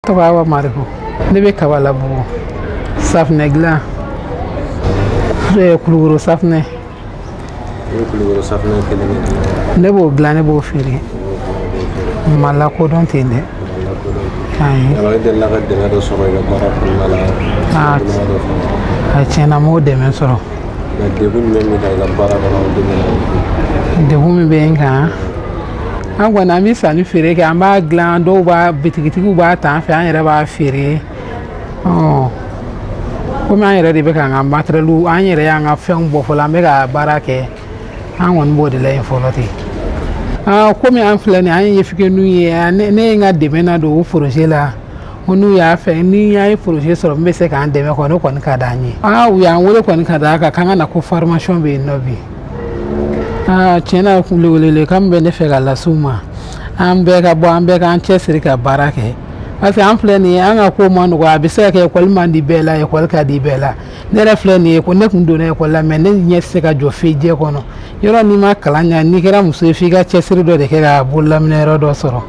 Tɔgɔ Awa Mariko. Ne bɛ Kabalabugu. Safunɛ dilan, Kulukoro safunɛ. I bɛ Kulukoro safunɛ kelen de dilan? Ne b'o dilan, ne b'o feere. N ma lakodɔn ten dɛ. Ayi. Yala e delila ka dɛmɛ dɔ sɔrɔ i ka baara kɔnɔna la? Ah. Dɛmɛ dɔ fana? A tiɲɛna, n m'o dɛmɛ sɔrɔ. Nka degun jumɛn b'i kan i ka baara kɔnɔ, o dɛmɛ na? Degun min bɛ n kan, an kɔni, an bɛ sanni feere kɛ, an b'a dilan, dɔw b'a, bitigitigiw b'a ta an fɛ, an yɛrɛ b'a feere. Ɔ komi an yɛrɛ de bɛ k'an ka matériel, an yɛrɛ y'an ka fɛnw bɔ fɔlɔ, an bɛ ka baara kɛ, an kɔni b'o de la yen fɔlɔ ten. Aa, komi an filɛ nin ye, an ye yefegeniw ye, ne ye n ka dɛmɛ na don o projet la, ko n'u y'a fɛ, ni y'an ye projet sɔrɔ min bɛ se k'an dɛmɛ kɔni, o kɔni ka d'an ye. Aa, u y'an wele kɔni ka d'a kan k'an ka na, ko formation bɛ yen nɔ bi. Aa, tiɲɛ na, welewelekan min bɛ ne fɛ ka lase u ma, an bɛɛ ka bɔ, an bɛɛ k'an cɛsiri ka baara kɛ, parce que an filɛ nin ye, an ka ko ma nɔgɔ. A bɛ se ka kɛ ekɔli man di bɛɛ la, ekɔli ka di bɛɛ la. Ne yɛrɛ filɛ nin ye, ko ne kun donna ekɔli la, mais ne ɲɛ tɛ se ka jɔ fɛn jɛ kɔnɔ yɔrɔ. N'i ma kalan ɲa, n'i kɛra muso ye, f'i ka cɛsiri dɔ de kɛ ka bololaminɛ yɔrɔ dɔ sɔrɔ.